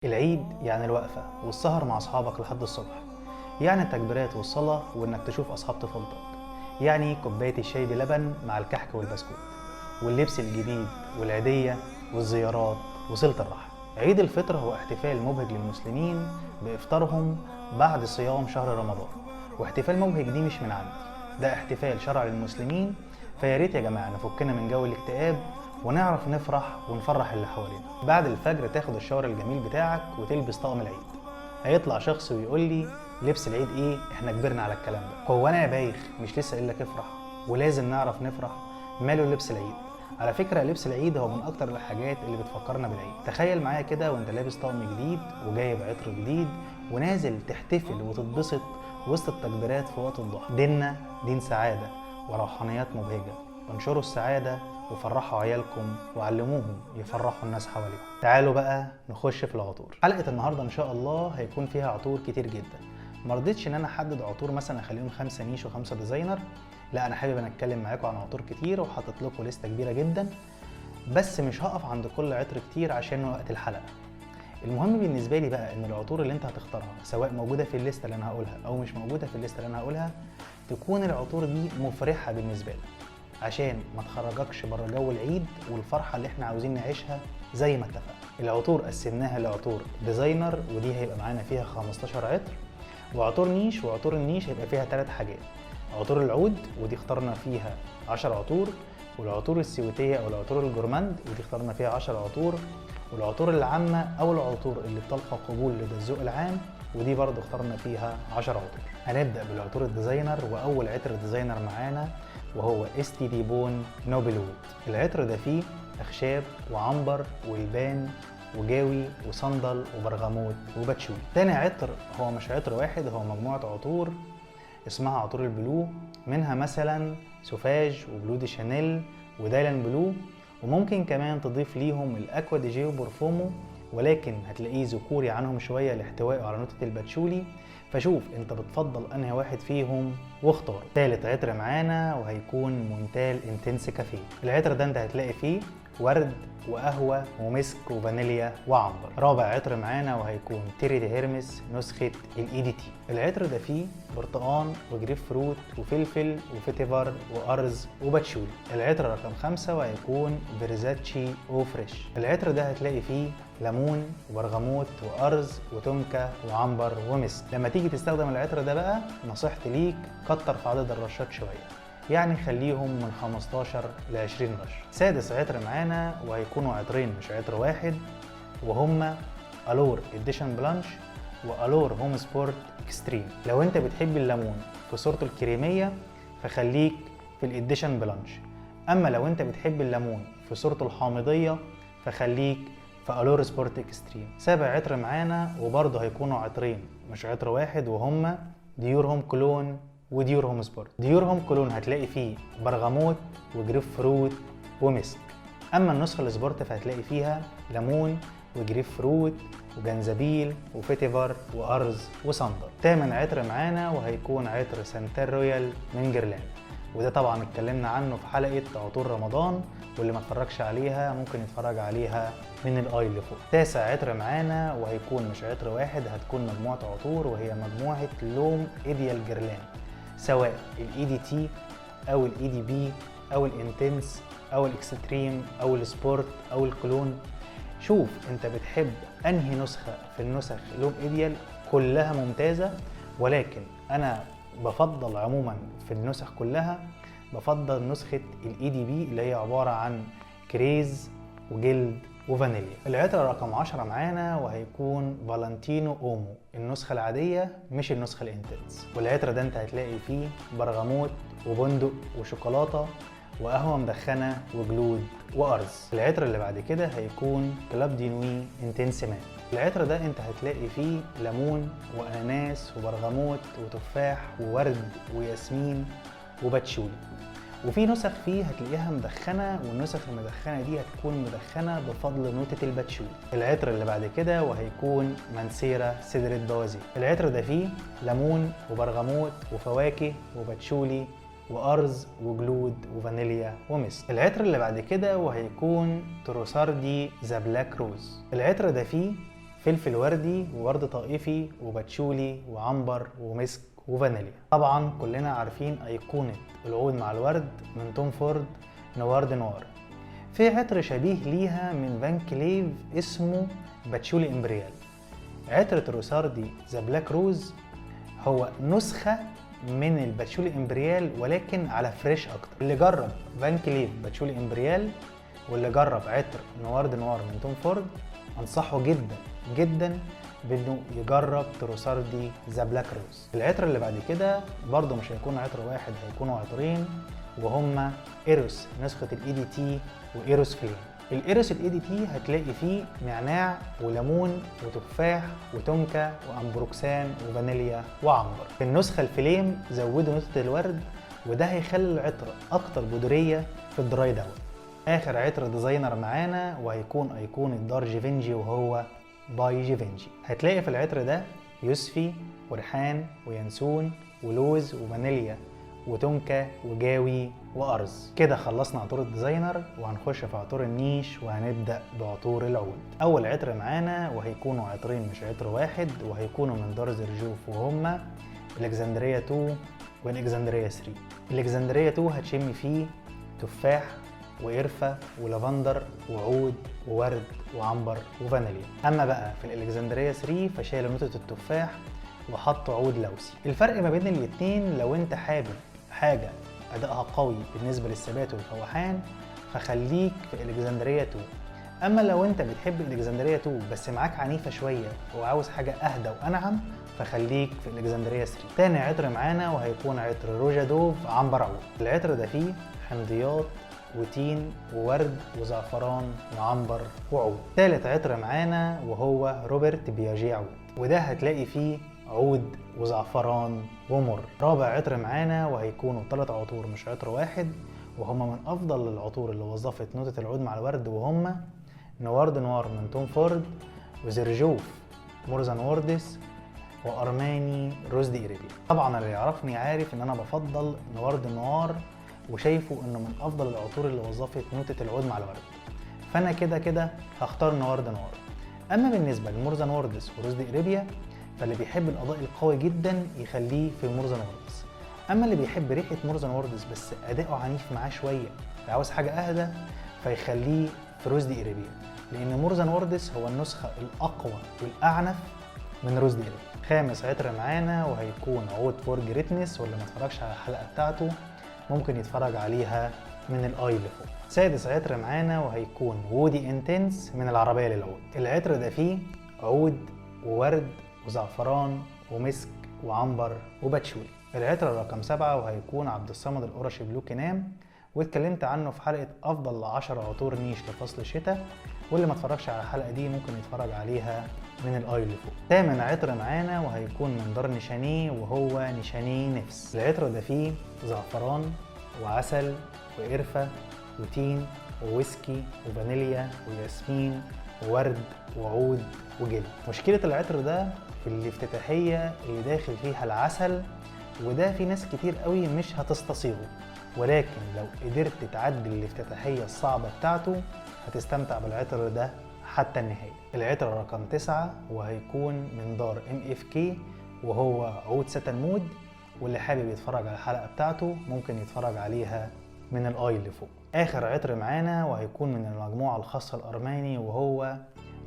العيد يعني الوقفة والسهر مع أصحابك لحد الصبح، يعني التكبيرات والصلاة وإنك تشوف أصحاب طفولتك، يعني كوباية الشاي بلبن مع الكحك والبسكوت واللبس الجديد والعيدية والزيارات وصلة الرحم. عيد الفطر هو احتفال مبهج للمسلمين بإفطارهم بعد صيام شهر رمضان، واحتفال مبهج دي مش من عندي، ده احتفال شرع للمسلمين. فيا ريت يا جماعة نفكنا من جو الاكتئاب ونعرف نفرح ونفرح اللي حوالينا. بعد الفجر تاخد الشاور الجميل بتاعك وتلبس طقم العيد. هيطلع شخص ويقول لي لبس العيد ايه، احنا كبرنا على الكلام ده. هو انا يا بايخ مش لسه قايل لك افرح ولازم نعرف نفرح؟ ماله لبس العيد؟ على فكرة لبس العيد هو من اكتر الحاجات اللي بتفكرنا بالعيد. تخيل معايا كده وانت لابس طقم جديد وجايب عطر جديد ونازل تحتفل وتتبسط وسط التكبيرات في وقت الضحى. ديننا دين سعادة وروحانيات مبهجة، انشروا السعادة وفرحوا عيالكم وعلموهم يفرحوا الناس حواليهم. تعالوا بقى نخش في العطور. حلقة النهاردة ان شاء الله هيكون فيها عطور كتير جدا. ما رضيتش ان انا احدد عطور مثلا اخليهم 5 niche و5 designer، لا انا حابب ان اتكلم معاكم عن عطور كتير وحاطط لكم لستة كبيرة جدا، بس مش هقف عند كل عطر كتير عشان وقت الحلقة. المهم بالنسبة لي بقى ان العطور اللي انت هتختارها سواء موجودة في الليستة اللي انا هقولها او مش موجودة في الليستة اللي انا هقولها، تكون العطور دي مفرحة بالنسبة لك عشان ما تخرجكش بره جو العيد والفرحة اللي احنا عاوزين نعيشها زي ما اتفقنا. العطور قسمناها لعطور designer ودي هيبقى معانا فيها 15 عطر، وعطور niche، وعطور ال niche هيبقى فيها 3 حاجات: عطور العود ودي اخترنا فيها 10 عطور، والعطور السويتية او العطور ال gourmand ودي اخترنا فيها 10 عطور، والعطور العامة او العطور اللي بتلقى قبول لدى الذوق العام ودي برضو اخترنا فيها 10 عطور. هنبدأ بالعطور ال designer، واول عطر designer معانا وهو ST de Bone Noble Wood. العطر ده فيه اخشاب وعنبر ولبان وجاوي وصندل وبرغموت وباتشولي. تاني عطر هو مش عطر واحد، هو مجموعة عطور اسمها عطور ال blue، منها مثلا Sauvage و Bleu de Chanel و Dylan Blue، وممكن كمان تضيف ليهم ال Acqua di Gio Profumo، ولكن هتلاقيه ذكوري عنهم شوية لاحتوائه على نوتة الباتشولي، فشوف انت بتفضل انهي واحد فيهم واختار. تالت عطر معانا وهيكون Montale Intense Café. العطر ده انت هتلاقي فيه ورد وقهوة ومسك وفانيليا وعنبر. رابع عطر معانا وهيكون Terre d'Hermès نسخة ال EDT. العطر ده فيه برتقان وجريب فروت وفلفل وفيتيفر وارز وباتشولي. العطر رقم 5 وهيكون Versace Eau Fraîche. العطر ده هتلاقي فيه ليمون وبرغموت وارز وتونكا وعنبر ومسك. لما تيجي تستخدم العطر ده بقى نصيحتي ليك كتر في عدد الرشات شوية، يعني خليهم من 15 ل 20 رش. سادس عطر معانا وهيكونوا عطرين مش عطر واحد، وهما Allure Edition Blanche و Allure Homme Sport Extreme. لو انت بتحب الليمون في صورته الكريميه فخليك في ال Edition Blanche، اما لو انت بتحب الليمون في صورته الحامضيه فخليك في Allure Sport Extreme. سابع عطر معانا وبرضه هيكونوا عطرين مش عطر واحد، وهما Dior Homme Cologne و Dior Homme Sport. Dior Homme Cologne هتلاقي فيه برغموت وجريب فروت ومسك، اما النسخه ال Sport فهتلاقي فيها ليمون وجريب فروت وجنزبيل وفيتيفر وارز وصندل. تامن عطر معانا وهيكون عطر Santal Royal من Guerlain، وده طبعا اتكلمنا عنه في حلقه عطور رمضان، واللي ما اتفرجش عليها ممكن يتفرج عليها من ال i اللي فوق. تاسع عطر معانا وهيكون مش عطر واحد، هتكون مجموعه عطور، وهي مجموعه L'Homme Idéal Guerlain، سواء ال EDT او ال EDP او ال Intense او ال Extreme او ال Sport او ال Cologne. شوف انت بتحب انهي نسخه في النسخ L'Homme Idéal، كلها ممتازه، ولكن انا بفضل عموما في النسخ كلها بفضل نسخه ال EDP اللي هي عباره عن كريز وجلد وفانيليا. العطر رقم 10 معانا وهيكون Valentino Uomo، النسخة العادية مش النسخة ال Intense. والعطر ده انت هتلاقي فيه برغموت وبندق وشوكولاتة وقهوة مدخنة وجلود وأرز. العطر اللي بعد كده هيكون Club de Nuit Intense Man. العطر ده انت هتلاقي فيه ليمون وأناناس وبرغموت وتفاح وورد وياسمين وباتشولي، وفي نسخ فيه هتلاقيها مدخنة، والنسخ المدخنة دي هتكون مدخنة بفضل نوتة الباتشولي. العطر اللي بعد كده وهيكون Mancera Cedre Boisé. العطر ده فيه ليمون وبرغموت وفواكه وباتشولي وأرز وجلود وفانيليا ومسك. العطر اللي بعد كده وهيكون Trussardi The Black Rose. العطر ده فيه فلفل وردي وورد طائفي وباتشولي وعنبر ومسك وفانيليا. طبعا كلنا عارفين أيقونة العود مع الورد من توم فورد Noir de Noir. في عطر شبيه ليها من فان كليف اسمه Patchouli Imperial. عطر Trussardi The Black Rose هو نسخة من ال Patchouli Imperial ولكن على fresh اكتر. اللي جرب فان كليف Patchouli Imperial واللي جرب عطر Noir de Noir من توم فورد انصحه جدا جدا بانه يجرب Trussardi The Black Rose. العطر اللي بعد كده برضه مش هيكون عطر واحد، هيكونوا عطرين، وهما Eros نسخة ال EDT و Eros Flame. ال Eros ال EDT هتلاقي فيه نعناع وليمون وتفاح وتونكا وامبروكسان وفانيليا وعنبر. في النسخة ال Flame زودوا نوتة الورد، وده هيخلي العطر اكتر بودرية في ال dry down. اخر عطر designer معانا وهيكون ايقونة دار جيفنجي وهو By Givenchy. هتلاقي في العطر ده يوسفي وريحان وينسون ولوز وفانيليا وتونكا وجاوي وأرز. كده خلصنا عطور ال designer وهنخش في عطور ال niche، وهنبدأ بعطور العود. أول عطر معانا وهيكونوا عطرين مش عطر واحد، وهيكونوا من دار Xerjoff وهما الكسندرية 2 والإكسندرية 3. الإكسندرية 2 هتشم فيه تفاح وقرفة ولافندر وعود وورد وعنبر وفانيليا. أما بقى في الإلكسندرية 3 فشالوا نوتة التفاح وحطوا عود لوسي. الفرق ما بين الاتنين، لو انت حابب حاجة أدائها قوي بالنسبة للثبات والفوحان فخليك في الإكسندرية 2. أما لو انت بتحب الإكسندرية 2 بس معاك عنيفة شوية وعاوز حاجة أهدى وأنعم فخليك في الإكسندرية 3. تاني عطر معانا وهيكون عطر Roja Dove عنبر عود. العطر ده فيه حمضيات وتين وورد وزعفران وعنبر وعود. تالت عطر معانا وهو روبرت بياجيه عود، وده هتلاقي فيه عود وزعفران ومر. رابع عطر معانا وهيكونوا 3 عطور مش عطر واحد، وهما من افضل العطور اللي وظفت نوتة العود مع الورد، وهما Noir de Noir من توم فورد، و Xerjoff More Than Words، وارماني Rose d'Arabie. طبعا اللي يعرفني عارف ان انا بفضل Noir de Noir وشايفه انه من افضل العطور اللي وظفت نوتة العود مع الورد، فانا كده كده هختار Noir de Noir. اما بالنسبه ل More Than Words و Rose d'Arabie فاللي بيحب الاداء القوي جدا يخليه في More Than Words. اما اللي بيحب ريحه More Than Words بس اداؤه عنيف معاه شويه، عاوز حاجه اهدى، فيخليه في Rose d'Arabie، لان More Than Words هو النسخه الاقوى والاعنف من Rose d'Arabie. خامس عطر معانا وهيكون عود For Greatness، واللي ما اتفرجش على الحلقه بتاعته ممكن يتفرج عليها من ال i اللي فوق. سادس عطر معانا وهيكون Woody Intense من العربية للعود. العطر ده فيه عود وورد وزعفران ومسك وعنبر وباتشولي. العطر رقم 7 وهيكون عبد الصمد القرشي Blue Kinam، واتكلمت عنه في حلقة أفضل 10 عطور niche لفصل الشتاء، واللي ما اتفرجش على الحلقة دي ممكن يتفرج عليها من ال i اللي فوق. تامن عطر معانا وهيكون من دار نشانيه وهو نشانيه نفس. العطر ده فيه زعفران وعسل وقرفة وتين وويسكي وفانيليا وياسمين وورد وعود وجلد. مشكلة العطر ده في الافتتاحية اللي داخل فيها العسل، وده في ناس كتير قوي مش هتستصيغه، ولكن لو قدرت تعدل الافتتاحية الصعبة بتاعته هتستمتع بالعطر ده حتى النهاية. العطر رقم 9 وهيكون من دار MFK وهو عود Satin Mood، واللي حابب يتفرج على الحلقة بتاعته ممكن يتفرج عليها من ال i اللي فوق. اخر عطر معانا وهيكون من المجموعة الخاصة الارماني وهو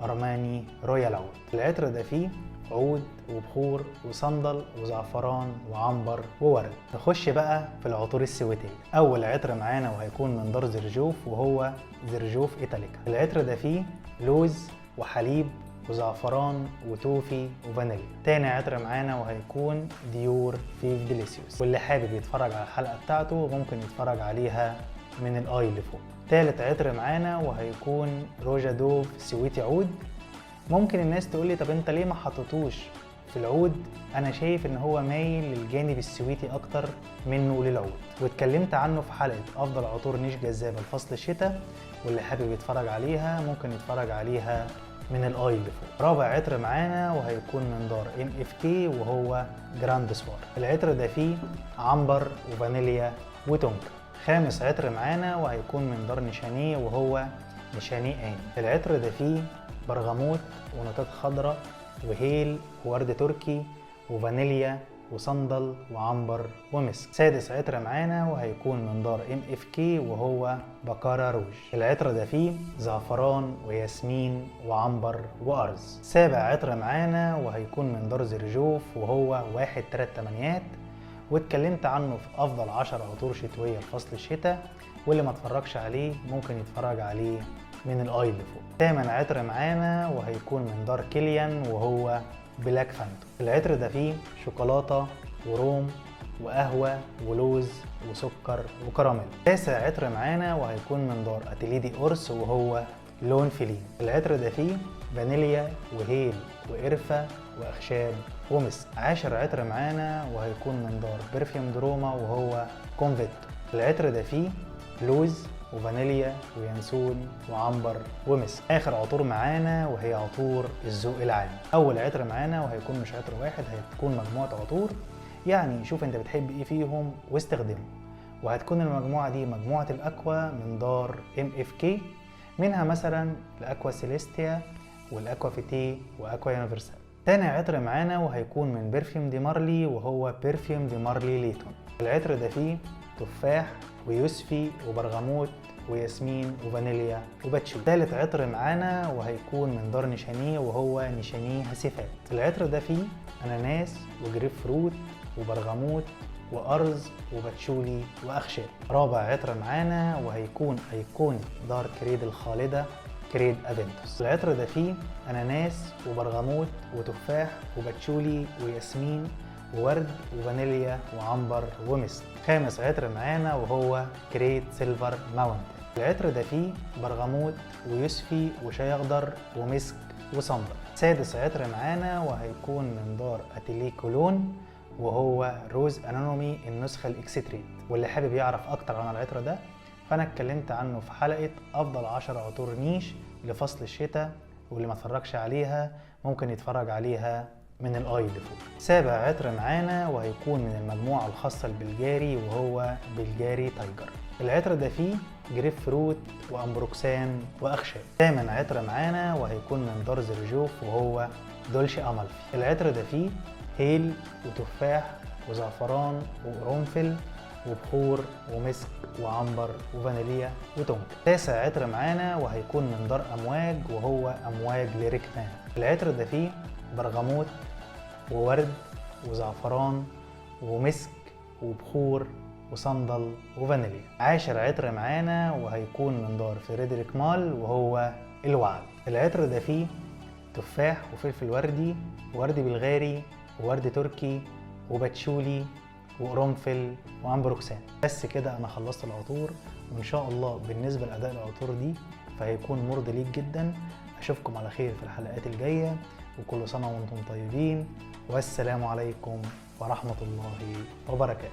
ارماني Royal عود. العطر ده فيه عود وبخور وصندل وزعفران وعنبر وورد. نخش بقى في العطور السويتية. اول عطر معانا وهيكون من دار Xerjoff وهو Xerjoff Italica. العطر ده فيه لوز وحليب وزعفران وتوفي وفانيليا. تاني عطر معانا وهيكون Dior Fève Délicieuse، واللي حابب يتفرج على الحلقة بتاعته ممكن يتفرج عليها من ال i اللي فوق. تالت عطر معانا وهيكون Roja Dove Sweaty عود. ممكن الناس تقول لي طب انت ليه ما حطيتوش في العود؟ انا شايف ان هو مايل للجانب ال sweaty اكتر منه للعود، واتكلمت عنه في حلقة افضل عطور niche جذابة لفصل الشتاء، واللي حابب يتفرج عليها ممكن يتفرج عليها من ال i اللي فوق. رابع عطر معانا وهيكون من دار MFK وهو Grand Soir. العطر ده فيه عنبر وفانيليا وتونكا. خامس عطر معانا وهيكون من دار نشانيه وهو نشانيه آني. العطر ده فيه برغموت ونوتات خضراء وهيل وورد تركي وفانيليا وصندل وعنبر ومسك. سادس عطر معانا وهيكون من دار MFK وهو Baccarat Rouge. العطر ده فيه زعفران وياسمين وعنبر وارز. سابع عطر معانا وهيكون من دار Xerjoff وهو 1 3 8، واتكلمت عنه في افضل 10 عطور شتوية لفصل الشتاء، واللي ما اتفرجش عليه ممكن يتفرج عليه من ال i اللي فوق. ثامن عطر معانا وهيكون من دار Kilian وهو Black Phantom. العطر ده فيه شوكولاتة وروم وقهوة ولوز وسكر وكراميل. تاسع عطر معانا وهيكون من دار Atelier des Ours وهو لون فيلين. العطر ده فيه فانيليا وهيل وقرفة وأخشاب ومسك. عاشر عطر معانا وهيكون من دار Parfums de Roma وهو Confetto. العطر ده فيه لوز وفانيليا وينسون وعنبر ومسك. اخر عطور معانا وهي عطور الذوق العام. اول عطر معانا وهيكون مش عطر واحد، هتكون مجموعة عطور، يعني شوف انت بتحب ايه فيهم واستخدمه. وهتكون المجموعة دي مجموعة ال Aqua من دار MFK، منها مثلا ال Aqua Celestia وال Aqua Vitae و Aqua Universal. تاني عطر معانا وهيكون من Parfums de Marly وهو Parfums de Marly Layton. العطر ده فيه تفاح ويوسفي وبرغموت وياسمين وفانيليا وباتشولي. ثالث عطر معانا وهيكون من دار Nishane وهو Nishane Hacivat. العطر ده فيه اناناس وجريب فروت وبرغموت وأرز وباتشولي وأخشاب. رابع عطر معانا وهيكون أيقونة دار Creed الخالدة، Creed Aventus. العطر ده فيه أناناس وبرغموت وتفاح وباتشولي وياسمين وورد وفانيليا وعنبر ومسك. خامس عطر معانا وهو Creed Silver Mountain. العطر ده فيه برغموت ويوسفي وشاي اخضر ومسك وصندل. سادس عطر معانا وهيكون من دار Atelier Cologne وهو Rose Anonyme النسخة ال extrait. واللي حابب يعرف اكتر عن العطر ده فانا اتكلمت عنه في حلقة افضل 10 عطور niche لفصل الشتاء، واللي ما اتفرجش عليها ممكن يتفرج عليها من ال i اللي فوق. سابع عطر معانا وهيكون من المجموعة الخاصة ل Bulgari وهو Bulgari Tiger. العطر ده فيه جريب فروت و ambroxan واخشاب. ثامن عطر معانا وهيكون من دار Xerjoff وهو Dolce Amalfi. العطر ده فيه هيل وتفاح وزعفران وقرنفل وبخور ومسك وعنبر وفانيليا وتونكا. تاسع عطر معانا وهيكون من دار امواج وهو Amouage Lyric Man. العطر ده فيه برغموت وورد وزعفران ومسك وبخور وصندل وفانيليا. عاشر عطر معانا وهيكون من دار Frédéric Malle وهو الوعد. العطر ده فيه تفاح وفلفل وردي وورد بلغاري وورد تركي وباتشولي وقرنفل و ambroxan. بس كده انا خلصت العطور، وان شاء الله بالنسبة لاداء العطور دي فهيكون مرضي ليك جدا. اشوفكم على خير في الحلقات الجايه، وكل سنة وانتم طيبين، والسلام عليكم ورحمة الله وبركاته.